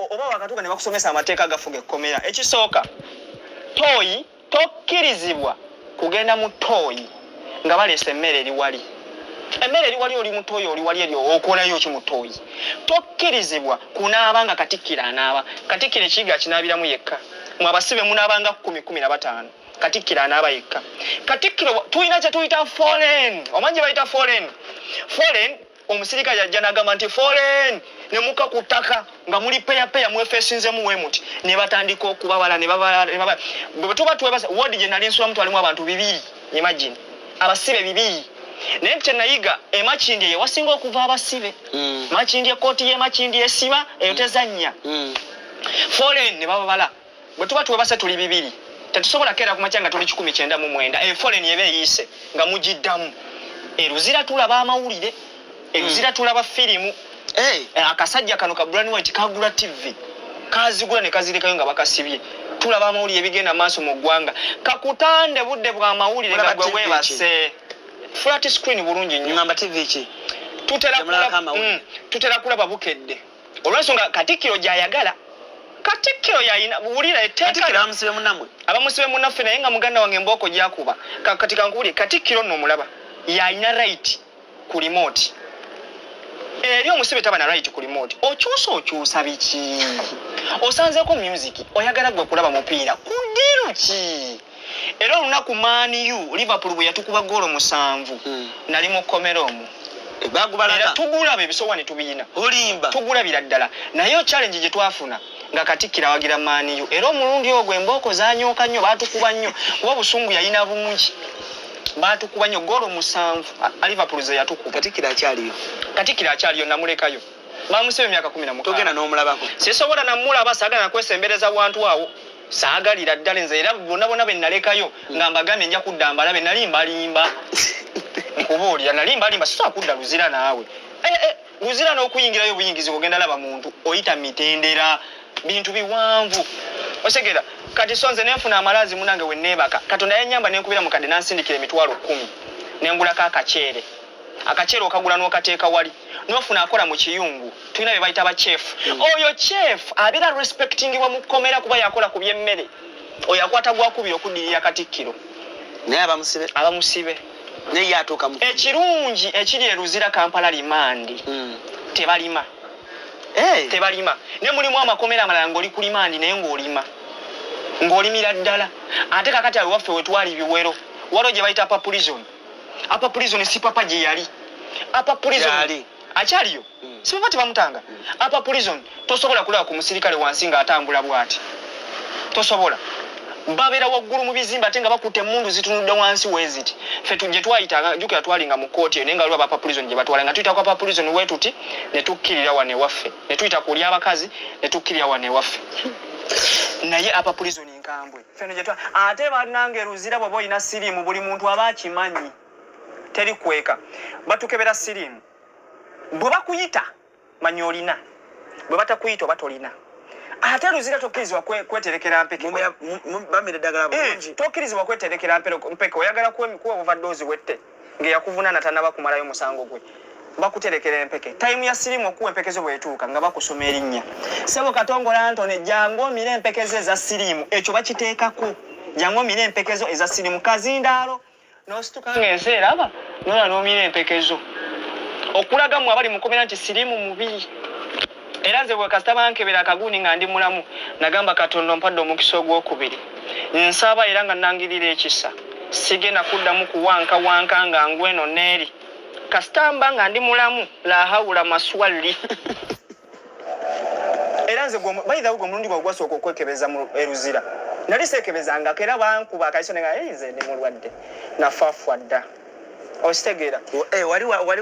Oba wakatuuka ne bakusomesa amateeka agafuga ekkomera. Ekisooka, tooyi tokkirizibwa kugenda mu tooyi nga baleese emmere eri wali. Emmere eri wali, oli mu tooyi, oli wali eri okolayo ki mu tooyi? Tokkirizibwa kunaaba nga katikkiro anaaba. Katikkiro ekiyiga akinaabiramu yekka. Mwe abasibe munaabanga 10, 15. Katikkiro anaaba yekka. Katikkiro tulina kye tuyita fallen. Omanyi gye bayita fallen? Fallen, omusirikale yajja n'agamba nti fallen, ne mukka ku ttaka nga muli peya peya, mwefeesinzemu we muti, ne batandika okubabala ne babala ne babala. Bwe tuba twebase, ward gye nali nsulamu twalimu abantu 200. Imagine, abasibe 200. Naye kye nayiga, e Makindye ye wasinga okuva abasibe. Makindye, ekkooti y'e Makindye esiba eyo tezannya. Fallen ne bababala. Bwe tuba twebase tuli 200, tetusobola keera ku makya nga tuli 199. Eyo fallen eba eyiise nga mugiddamu. Eruzira tulaba amawulire, eruzira tulaba firimu. Akasajja kano ka Brian White kagula TV, kazigula ne kazirekayo nga bakasibye. Tulaba amawulire ebigenda maaso mu ggwanga. Kakutande budde bwa mawulire nga gwe weebase. Flat screen bulungi nnyo. Ngamba TV ki? Tutera kulaba, tutera kulaba Bukedde. Olw'ensonga Katikkiro gy'ayagala. Katikkiro yayina wulira etteeka. Katikkiro abamusibe munnamwe. Abamusibe munnaffe, naye nga muganda wange embooko gyakuba. Kati kankuwulire, Katikkiro nno omulaba yalina right ku remote. Eri omusibe taba na right ku remote. Okyusa okyusa biki? Osanzeeko music, oyagala gwe kulaba mupiira. Ku ddiiru ki? Era olunaku Man U Liverpool bwe yatukuba ggoolo 7, nali mu kkomera omwo. Era tugulaba ebisowaani tubiyina. Olimba. Tugulabira ddala. Naye challenge gye twafuna nga Katikkiro awagira Man U. Era omulundi ogwo embooko zaanyooka nnyo, baatukuba nnyo kuba obusungu yalina bungi. Baatukuba nnyo ggoolo 7 Liverpool ze yatukuba. Katikkiro akyaliyo? Katikkiro akyaliyo, namulekayo. Bamusiba emyaka 16. Togenda n'omulabako? Sisobola namulaba, saagala nakwesembereza wantu awo. Saagalira ddala nze, era bonna bonna be nalekayo nga mbagambye nja kudda mbalabe, nali mbalimba. Nkubuulira, nali mbalimba, sisobola kudda Luzira naawe. Luzira n'okuyingirayo obuyingizi ogenda laba muntu oyita mitendera, bintu biwanvu. Otegeera? Kati so nze nenfuna amalaazi munange we neebaka. Katonda yannyamba nenkubira mukadde n'ansindikira emitwalo 10 nengulako akaceere. Akaceere okagula n'okateeka wali. N'ofuna akola mu kiyungu. Tulina bye bayita ba chef. Oyo chef abeera respectingibwa mu kkomera kuba yakola ku by'emmere. Oyo akwata gwakubiri okuddirira Katikkiro. Naye abamusibe? Abamusibe. Naye ye atuuka mu. Ekirungi ekiri e Luzira, Kampala remand. Tebalima. Tebalima. Naye mulimu amakomera amalala ng'oli ku remand naye ng'olima. Ng'olimira ddala. Ate kakati awo ewaffe we twali biwero. Waliwo gye bayita upper prison. Upper prison si papa gye yali. Upper prison. Gyali. Akyaliyo? Si papa tebamutanga? Upper prison tosobola kulaba ku musirikale wansi ng'atambula bw'ati. Tosobola. Babeera waggulu mu bizimbe ate nga bakutte emmundu zitunudde wansi weeziti. Ffe gye twayitanga, jjukira twalinga mu kkooti eyo naye nga waliwo aba upper prison gye batwala nga tuyita ku upper prison weetuti ne tukkirira wano ewaffe. Ne tuyita ku ly'abakazi ne tukkirira wano ewaffe. Naye upper prison nkambwe. Ffe eno gye twa ate bannange Luzira bw'oba olina siriimu buli muntu aba akimanyi. Teri kweka. Batukebera siriimu. Bwe bakuyita manya olina, bwe batakuyita oba tolina. Ate Luzira tokkirizibwa kweterekera mpeke. Bamira eddagala bulungi. Tokkirizibwa kweterekera mpeke. Oyagala kuwa overdose wette ng'eyakuvunaana tannaba kumalayo musango gwe. Bakuterekera empeke. Time ya siriimu okuwa empeke zo bw'etuuka nga bakusoma erinnya. Ssebo Katongole Antony, jangu omire empeke zo eza siriimu. Ekyo bakiteekako. Jangu omire empeke zo eza siriimu. Kazindaalo. N'osituka ng'ensi eraba, n'ola n'omira empeke zo. Okulaga mmwe abali mu kkomera nti siriimu mubi. Era nze bwe kasita bankebera akagundi nga ndi mulamu, nagamba Katonda ompadde omukisa ogwokubiri. Nsaba era nga nangirira ekisa. Sigenda kuddamu kuwankawanka nga ngwa eno n'eri. Kasita mba nga ndi mulamu, la hawula maswalli. Era nze by the way gwe omulundi gwange gwasooka okwekebeza mu e Luzira. Nali seekebezangako era bankuba akaiso ne nga nze ndi mulwadde. Nafaafwa dda. Okitegeera? Wali wali.